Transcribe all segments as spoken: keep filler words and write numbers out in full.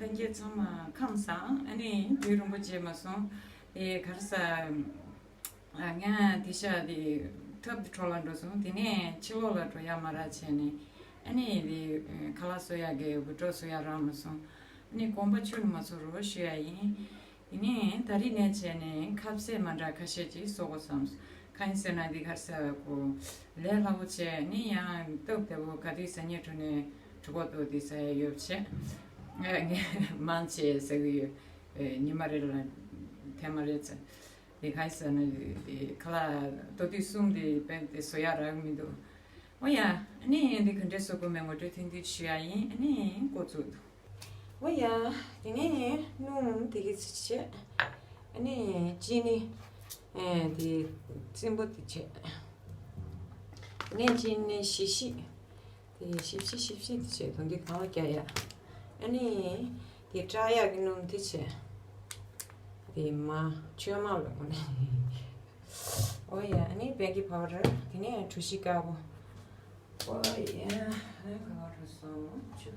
ལྷན་རྒྱས་ཚང་མ་ཁམས་བཟང་། ཨ་ནི་དུས་རིང་པོ་བྱས་མ་སོང་། ཨེ་ག་རེ་ཟ། ང་དེ་ཤ་དེ་ཐབ་དེ་འཕྲོ་ལ་འགྲོ་སོང་། དེ་ནས་ཕྱི་ལོགས་ལ་འགྲོ་ཡ་མ་རག་བྱས་ནས། ཨ་ནི་དེ་ཁ་ལག་བཟོ་ཡ་གི་འུར་སྒྲོག་བཟོ་ཡ་རག་མ་སོང་། ཨ་ནི་དགོངས་པ་ཁྱོན་ནས་མ་ཚོམ་རོགས་ཞུ་ཡ་ཡིན། དེ་ནས་ད་རིང་ནས་བྱས་ནས་ཁ་ཟས་མ་འདྲ་ཁ་ཤས་ཅིག་བཟོ་དགོས་བསམ། གང་ཡིན་ཟེར་ན་འདི་ག་རེ་ཟ་བའི་གོ་ལས་སླ་པོ་བྱས་ནི་ཡང་སྟབས་བདེ་པོ་ག་དུས་ཟ་སྙིང་བྲོ་ནས་གྲོད་ཁོག་ལྟོགས་དུས་ཟ་ཡ་ཡོད་བྱས། ངས་མང་ཆེ་ཟ་གི་ཡོད། ཨེ་ཉི་མ་རེ་ལ་ཐེངས་མ་རེ་ཙམ། འདི་གང་ཡིན་ཟེར་ན་འདི་ཁ་ལག་ལྟོ་དུས་གསུམ་འདི་དཔེ་དེ་བཟོ་ཡ་རག་གི་མི་འདུག། འོ་ཡ། ཨ་ནི་འདི་ག་འདྲས་བཟོ་དགོས་མིན་ངོ་སྤྲོད་ཐེངས་འདི་ཞུ་ཡ་ཡིན། ཨ་ནི་འགོ་བཙུགས་འདུག། འོ་ཡ། དེ་ནས་སྣུམ་དེ་གི་ཚིག་བྱས། ཨ་ནི་ཅི་ནི། ཨེ་དེ་རྩིང་པོ་དེ་བྱས། དེ་ནས་ཅི་ནི་ཞིབ་ཞིབ། དེ་ཞིབ་ཞིབ་ཞིབ་ཞིབ་དེ་བྱས་དོན་དེ་གང་ལ་རྒྱག་ཡ། ཨ་ནི་དེ་བཀྲག་ཡག་གི་སྣུམ་དེ་བྱས། དེ་མ་བཅོས་མ་ལོག་ནས། འོ་ཡ། ཨ་ནི་བེ་ཀིང་པའུ་ཌར། དེ་ནས་གྲོ་ཞིབ་དཀར་པོ། ཨོ་ཡ། ཨ་ག་བ་རུ་སོང་ཆུ།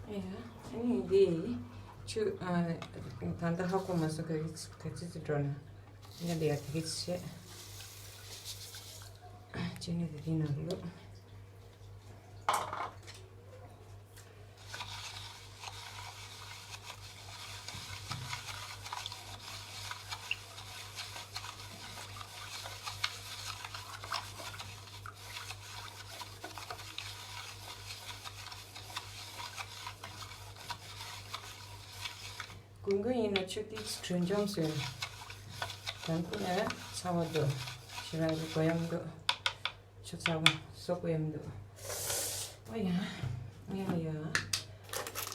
ཨ་ཡ། ཨ་ནི་འདི་ཆུ་ཨ་ད་ལྟ་ཧ་གོ་མ་སོང་། ག་གི་ག་ཅི་ཅི་འགྲོ་ན་ཡ་འདི་ཡ་དེ་གི་ཆེ། ཅི་ནི་དེ་དེ་ནང་བླུགས། དགུན་དགུན་ཡིན་ན་ཆུ་ཏིག་དྲོད་འཇམ་བཟོས། དང་པོ་ནས་ཚ་བ་འདུག། ཞེ་དྲག་གི་གོ་ཡ་མི་འདུག། ཆུ་ཚ་བ་བཟོ་དགོས་ཡ་མི་འདུག། ཨོ་ཡ། ངས་ཡ།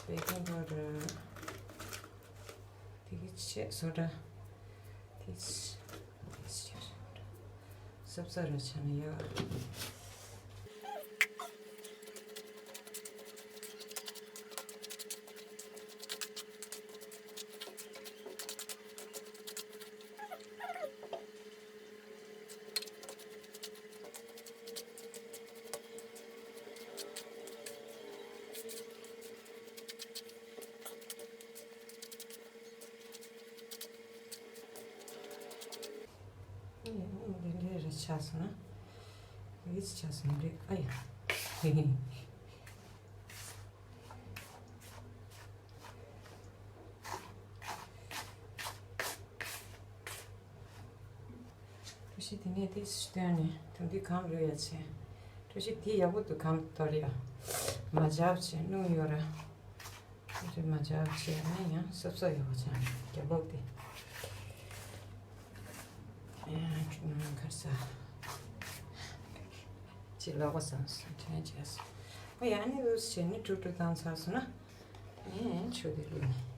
བེ་ཀིང་པའུ་ཌར། དེ་གི་ཆེ་བཟོ་འདྲ། དེ་ཆེ། དེ་ཆེ། སབ་སབ་ར་ཆ་ན་ཡ། འདི་འདྲའི་རེ་ཆགས་སོང་ན། འདི་ཆགས་སོང་རེད། ཨ་ཡ། གྲོ་ཞིབ་དེ་ནས་དེ་སྟོན་ནས་དུང་དུ་གང་རུ་ཡ་ཆེ། གྲོ་ཞིབ་དེ་ཡག་པོ་འདུག། གང་དོར་ཡ། མ་འཇབ་ཆེ་སྣུམ་ཡོད་ར། དེ་མ་འཇབ་ཆེ་ན་ཡང་སོབ་སོབ་ཡོད་ཆེ། རྒྱ་སྦུག་དེ། ཡང་ཁར་ས། ཅི་ལོག་པ་བསམ་སོང་དྲན་བྱས་སོང་། ཨོ་ཡ། ཨ་ནི་འུ་ཟེ་ནི་དཀྲུག་དཀྲུག་བཏང་ཚར་སོང་ན། ཨེ་ཆུ་དེ་བླུགས་ནས།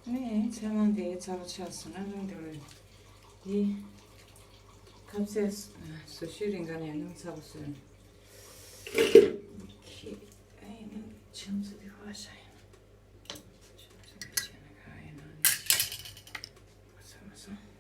ནས་ཚལ་སླང་དེ་ཚ་བོ་ཆགས་སོང་ན་རང་དེ་བས་དེ་ཁ་ཟས་བཟོ་ཤེས་རིང་ག་ནས་སྣུམ་ཚ་བོ་བཟོས། ཁྱི་ཨེ་ནི་ཆང་ཚོ་དེ་ཧ་ཤ་ཡིན། ཆང་ཚོ་དེ་བྱས་ན་ག་ཡིན་ན་ནི་མ་ཚ་མ་སོང་།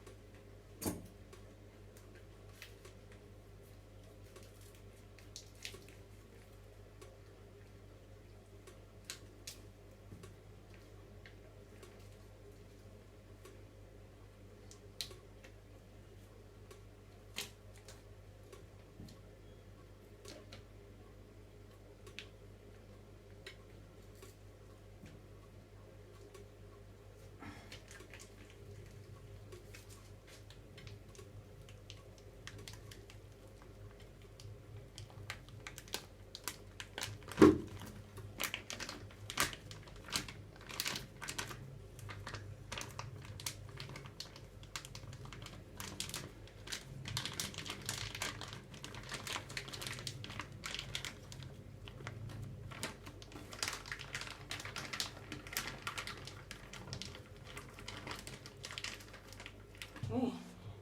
ནི་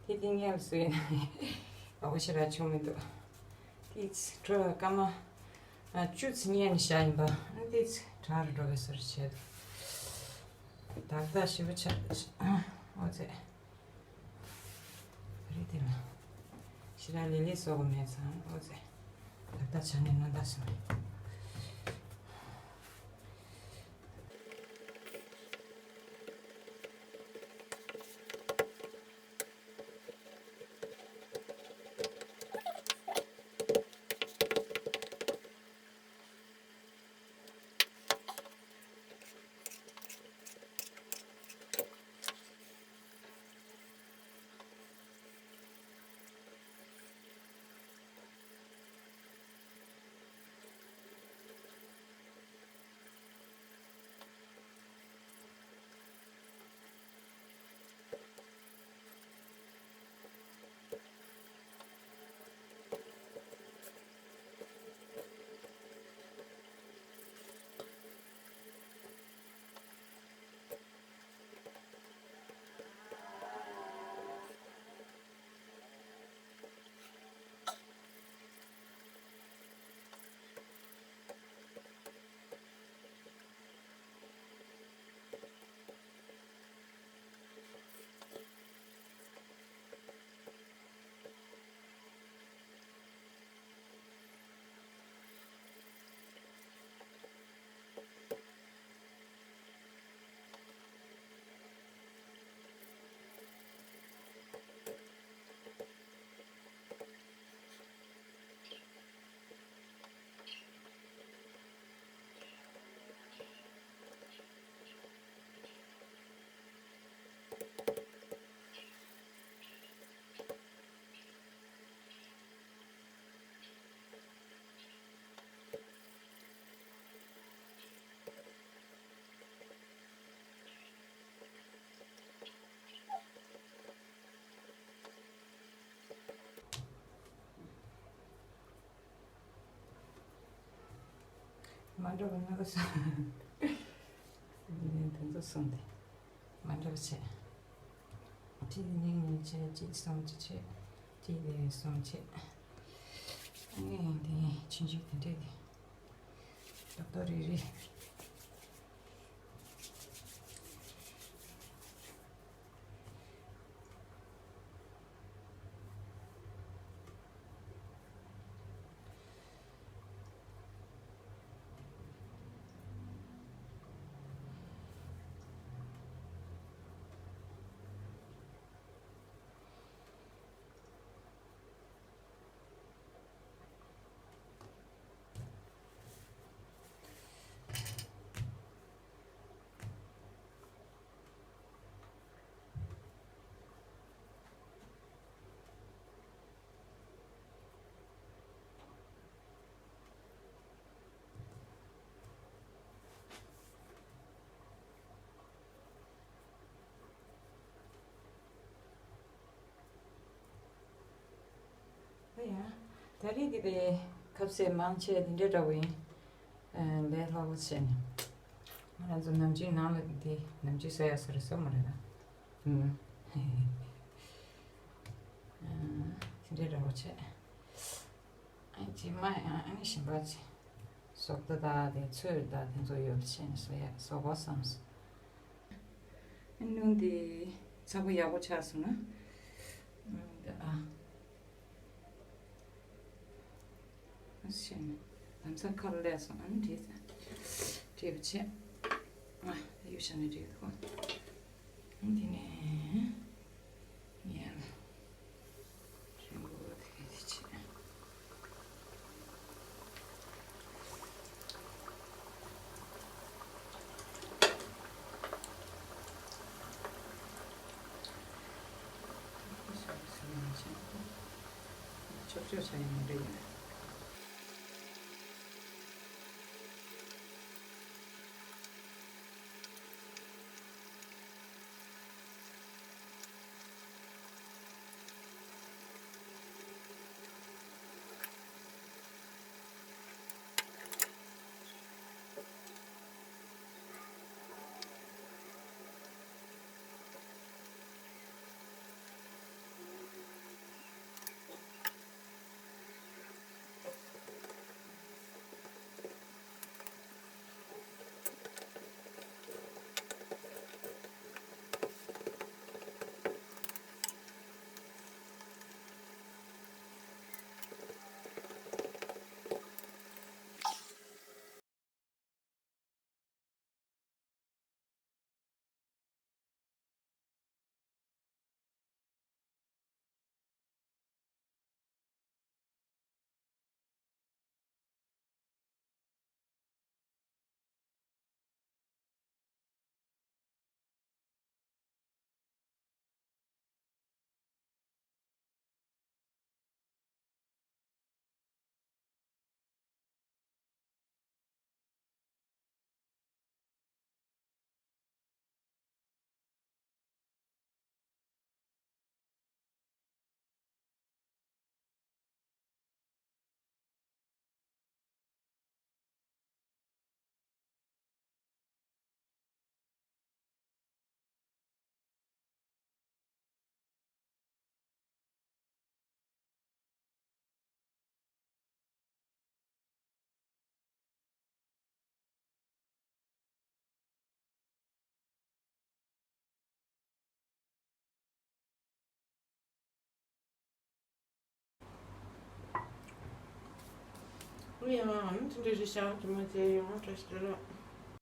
དེ་དེ་ངལ་གསོས་ཡིན། ཨ་བོ་ཞེ་དྲག་བྱུང་མི་འདུག་དེ་ཚེ་གྲོ་སྐར་མ་བཅུ་ཙམ་ཉལ་ནས་བཞག་ཡིན་པ། ཨ་དེ་ཚེ་དྲག་རུ་འགྲོ་བའི་བཟོ་འདྲ་བྱས་འདུག་ད་ལྟ་ཞེ་པོ་ཆགས། ཨོ་ཙེ། རེད་དེ་ལ། ཞེ་དྲག་ལི་ལི་བཟོ་དགོས་མེད་ཙང་། ཨོ་ཙེ། ད་ལྟ་ཆ་ནས་ན་ད་སོང་། མ་འགྲོ་བ་ན་ག་སོང་། དེ་ཚོ་སོང་སྟེ། མ་འགྲོ་བ་བྱས། ཁྲིད་ནས་ནས་བྱས། གཅིག་སོང་གཅིག་བྱས། ཁྲིད་ནས་སོང་བྱས། ཨ་ནི་དེ་ཆུང་ཆུང་དེ་འདྲས་དེ། ཏོག་ཏོག་རེ་རེ། ཨ་ཡ། ད་རེས་འདི་པའི་ཁ་ཟས་མང་ཆེ་འདི་འདྲ་འདྲ་བོ་ཡིན། ཨ་ལས་སླ་བོ་བྱས་ནས། ང་རང་ཚོ་ནམ་རྒྱུན་ནང་ལ་འདི་ནམ་རྒྱུན་ཟ་ཡ་ཟ་རེད་ཟ་མ་རེད་ད། ཨུམ། ཨ་འདི་འདྲ་འདྲ་བོ་བྱས། ཨ་རྗེས་མ་ཡང་ཨ་ནི་གཞན་པ་ཅིག་ཟོག་རྡོ་དང་དེ་ཚོས་དང་དེ་ཚོ་ཡོད་པ་བྱས་ནས་བཟོ་ཡ་བཟོ་དགོས་བསམ་སོང་། སྣུམ་དེ་ཚ་པོ་ཡག་པོ་ཆགས་སོང་ན། ཨ་ཨ་ཤེས་ནས་ལམ་སང་ཁ་ལ་སླེབས་སོང་། ཨ་ནི་བྲིས་བྲིས་པ་བྱས། ཨ་གཡུ་བྱས་ནས་བྲིས་ཐུབ། དེ་ནས་ཡར་རིང་པོ་དེ་ག་དེ་བྱས། ཆོག་ཆོག་བྱ་ཡི་མི་འདྲ་ཡིན། ཡང་དེ་འདྲ་རེད་ཤག་དེ་མ་བྱས་ཡོང་བཀྲ་ཤིས་བདེ་ལེགས།